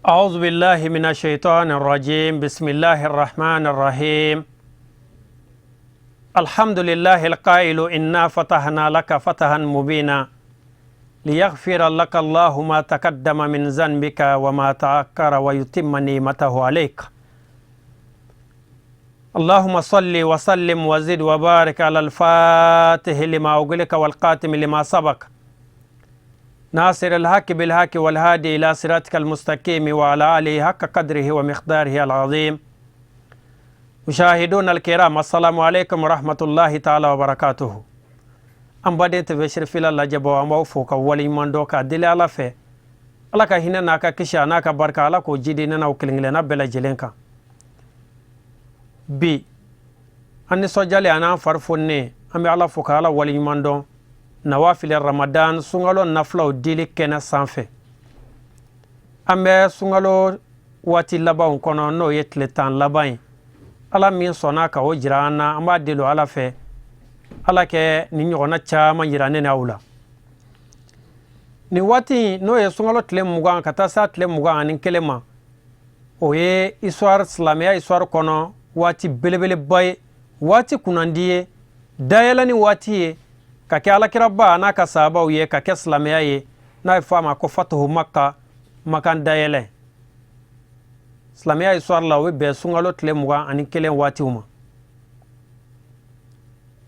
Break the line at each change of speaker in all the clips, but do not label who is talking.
أعوذ بالله من الشيطان الرجيم. بسم الله الرحمن الرحيم. الحمد لله القائل إنا فتحنا لك فتحا مبينا ليغفر لك الله ما تقدم من ذنبك وما تأخر ويتم نعمته عليك. اللهم صل وسلم وزد وبارك على الفاتح لما أغلق والقاتم لما سبق، ناصر الحق بالحق والهادي إلى صراطك المستقيم وعلى آله حق قدره ومقداره العظيم. مشاهدون الكرام، السلام عليكم ورحمة الله تعالى وبركاته. An baden TV Cherifila lajɛbɔ, an b'aw fo ka waleɲuman dɔn k'a deli Ala fɛ, Ala ka hinɛ n'a ka kisi a n'a ka barika, Ala k'o jidi ne n'aw kelen kelenna bɛɛ lajɛlen kan. Bi an nisɔndiyalen an n'an fari foninen, an bɛ Ala fo ka Ala waleɲuman dɔn. Nawafili Ramadan, sunkalo nafilaw dili kɛnɛ sanfɛ, an bɛ sunkalo waati labanw kɔnɔ, n'o ye tile 10 laban ye. Ala min sɔnna ka o jira an na, an b'a deli Ala fɛ, Ala kɛ nin ɲɔgɔnna caman jira ne n'aw la. Nin waati, n'o ye sunkalo tile 20 ka taa se tile 21 ma, o ye histoire, silamɛya histoire kɔnɔ waati belebeleba ye, waati kunnandi ye, dayɛlɛni waati ye ka kɛ Alakiraba n'a ka sahabaw ye, ka kɛ silamɛya ye, n'a ye fɔ a ma ko Fatuhu Maka, Makan dayɛlɛ. Silamɛya histoire la, o bɛ bɛn sunkalo tile 21 waatiw ma.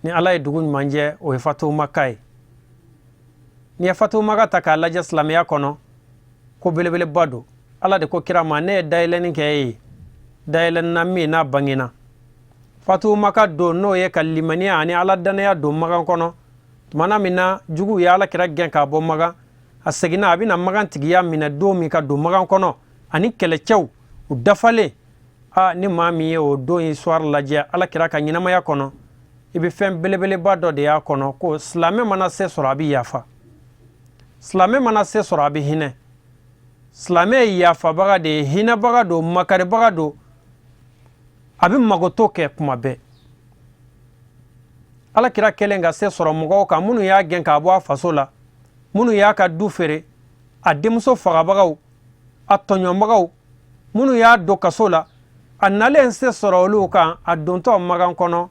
Ni Ala ye dugu ɲuman jɛ, o ye Fatuhu Maka ye. N'i ye Fatuhu Maka ta k'a lajɛ silamɛya kɔnɔ, ko belebeleba don. Ala de ko kira ma: ne ye dayɛlɛni kɛ e ye, dayɛlɛnina min n'a bangena. Fatuhu Maka don, n'o ye ka limaniya ani Ala danaya don Makan kɔnɔ. Tumana min na juguw ye Ala kira gɛn k'a bɔ Makan, a seginna, a bɛna Makan tigiya minɛ don min, ka don Makan kɔnɔ ani kɛlɛcɛw u dafalen. A ni maa min ye o don histoire lajɛ Ala kira ka ɲɛnamaya kɔnɔ, i bɛ fɛn belebeleba dɔ de y'a kɔnɔ, ko silamɛ mana se sɔrɔ, a bɛ yafa. Silamɛ mana se sɔrɔ, a bɛ hinɛ. Silamɛ ye yafabaga de ye, hinɛbaga don, makaribaga don, a bɛ magoto kɛ kuma bɛɛ. Ala kira kɛlen ka se sɔrɔ mɔgɔw kan minnu y'a gɛn k'a bɔ a faso la, minnu y'a ka du feere, a denmuso fagabagaw, a tɔɲɔnbagaw, minnu y'a don kaso la, a nalen se sɔrɔ olu kan, a dontɔ Magan kɔnɔ,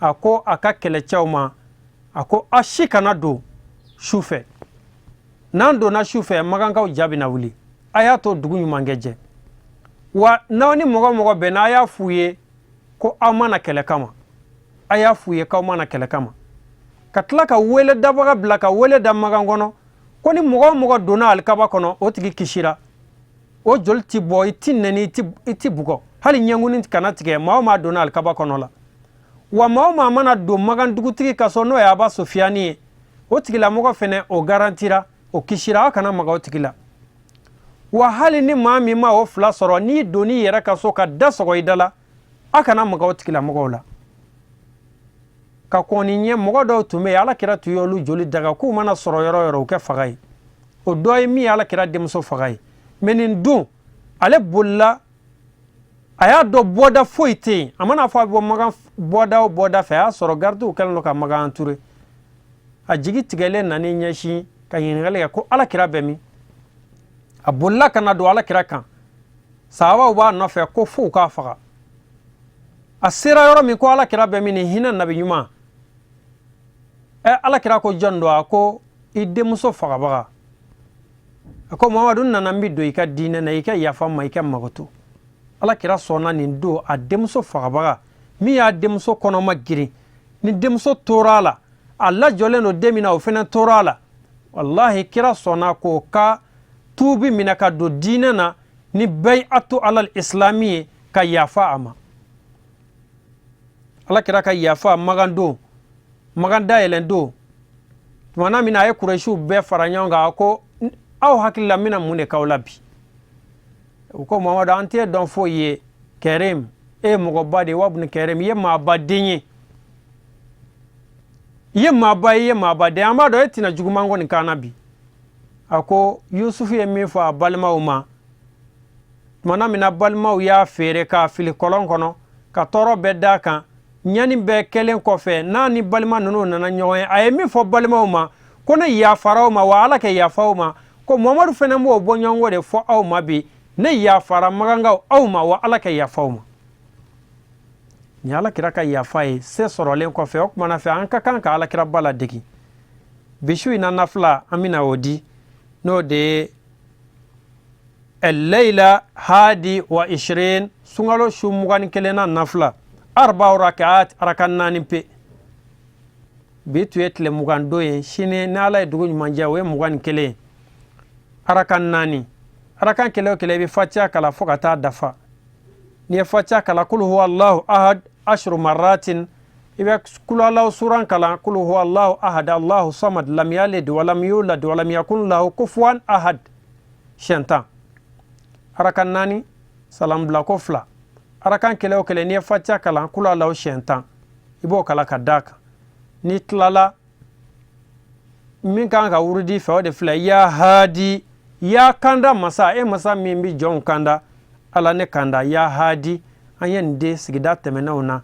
a ko a ka kɛlɛcɛw ma, a ko: a si kana don su fɛ. N'an donna su fɛ, Magankaw ja bɛna wuli. A y'a to dugu ɲuman kɛ jɛ. Wa n'aw ni mɔgɔ mɔgɔ bɛnna, a y'a f'u ye ko aw mana kɛlɛ kama, a y'a f'u ye k'aw mana kɛlɛ kama. Ka tila ka wele dabaga bila ka wele da Magan kɔnɔ ko ni mɔgɔ o mɔgɔ donna alikaba kɔnɔ, o tigi kisira, o joli ti bɔ, i ti nɛni, i ti bugɔ, hali ɲɛnkuni kana tigɛ maa o maa donna alikaba kɔnɔ la. Wa maa o maa mana don Magan dugutigi ka so, n'o ye Aba Sofiyani ye, o tigilamɔgɔ fɛnɛ, o garantira, o kisira, aw kana maga o tigi la. Wa hali ni maa min ma o fila sɔrɔ, n'i donn'i yɛrɛ ka so ka da sɔgɔ i da la, a kana maga o tigilamɔgɔw la. Ka kɔn nin ɲɛ, mɔgɔ dɔw tun bɛ yen, Ala kira tun y'olu joli daga k'u mana sɔrɔ yɔrɔ yɔrɔ, u kɛ faga ye. O dɔ ye min ye Ala kira denmuso faga ye. Mɛ nin don, ale bolila, a y'a dɔn bɔda foyi tɛ yen. A mana fɔ a bɛ bɔ Magan bɔda o bɔda fɛ, a y'a sɔrɔ garidiw kɛlen don ka Magan entouré. A jigi tigɛlen nan'i ɲɛsin ka ɲininkali kɛ ko Ala kira bɛ min? A bolila ka na don Ala kira kan, sahabaw b'a nɔfɛ ko f'u k'a faga. A sera yɔrɔ min ko Ala kira bɛ min, ni hinɛ nabi ɲuman ɛ? Ala kira ko: jɔn don? A ko: i denmuso fagabaga. A ko: Mamadu, n nana, n bi don i ka diinɛ na, i ka yafa ma, i ka magoto. Ala kira sɔnna nin don a denmuso fagabaga min y'a denmuso kɔnɔma girin, ni denmuso tora a la, a lajɔlen don den min na, o fana tora a la. Walahi, kira sɔnna k'o ka tuubi minɛ ka don diinɛ na ni bay'atu alal islami ye, ka yafa a ma. Ala kira ka yafa Magan don, Magan dayɛlɛn don. Tumana min na a ye Kurɛsiw bɛɛ fara ɲɔgɔn kan, a ko: aw hakili la, n bɛna mun de k'aw la bi? U ko: Mamadu, an t'e dɔn foyi ye. Kɛrɛm, e ye mɔgɔba de ye. Wabuni kɛrɛm, i ye maabaden ye, i ye maaba ye, i ye maaba den. An b'a dɔn e tɛna juguman kɔni k'an na bi. A ko Yusufu ye min fɔ a balimaw ma tumana min na balimaw y'a feere k'a fili kɔlɔn kɔnɔ, ka tɔɔrɔ bɛɛ d'a kan, ɲani bɛɛ kɛlen kɔfɛ, n'a ni balima ninnu nana ɲɔgɔn ye, a ye min fɔ balimaw ma ko ne yafara aw ma, wa Ala kɛ yafa aw ma, ko Mamadu fana b'o bɔ ɲɔgɔn de fɔ aw ma bi. Ne yafara makankaw aw ma, wa Ala ka yafa aw ma. Nin Ala kira ka yafa ye se sɔrɔlen kɔfɛ. O kumana fɛ, an ka kan ka Ala kiraba ladegi. Bi su in na, nafila an bɛna o di, n'o de ye الليلة هادي وعشرين, sunkalo su 21nan nafila, أربع ركعات, arakan naani pe. Bi tun ye tile 20 don ye, sini ni Ala ye dugu ɲuman jɛ, o ye 21 ye. Arakan naani, arakan kelen o kelen, i bɛ Fatiya kalan fo ka taa dafa. N'i ye Fatiya kalan, قل هو الله أحد عشر مرات, i bɛ kulalaw suran kalan, قل هو الله أحد الله الصمد لم يلد ولم يولد ولم يكن له كفوا أحد, siɲɛ 10. Arakan naani, salam bila ko fila. Arakan kelen o kelen, n'i ye Fatiya kalan, kulalaw siɲɛ 10, i b'o kalan ka d'a kan. N'i tilala, min kan ka wurudi fɛ, o de filɛ: يا هادي, ya kanda masa, e masa min bi jɔnw kanda, Ala ne kanda. يا هادي, an ye nin de sigida tɛmɛnɛw na.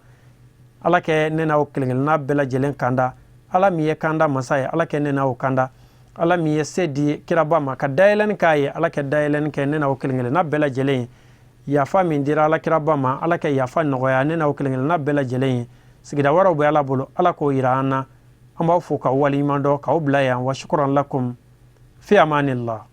Ala kɛ ne n'aw kelen-kelenna bɛɛ lajɛlen kanda. Ala min ye kanda masa ye, Ala kɛ ne n'aw kanda. Ala min ye se di kiraba ma ka dayɛlɛni k'a ye, Ala kɛ dayɛlɛni kɛ ne n'aw kelen-kelenna bɛɛ lajɛlen ye. Yafa min dira Ala kiraba ma, Ala kɛ yafa nɔgɔya ne n'aw kelen-kelenna bɛɛ lajɛlen ye. Sigida wɛrɛw bɛ Ala bolo, Ala k'o yira an na. An b'aw fo k'aw waleɲuman dɔn, k'aw bila yan. وشكرا لكم, في أمان الله.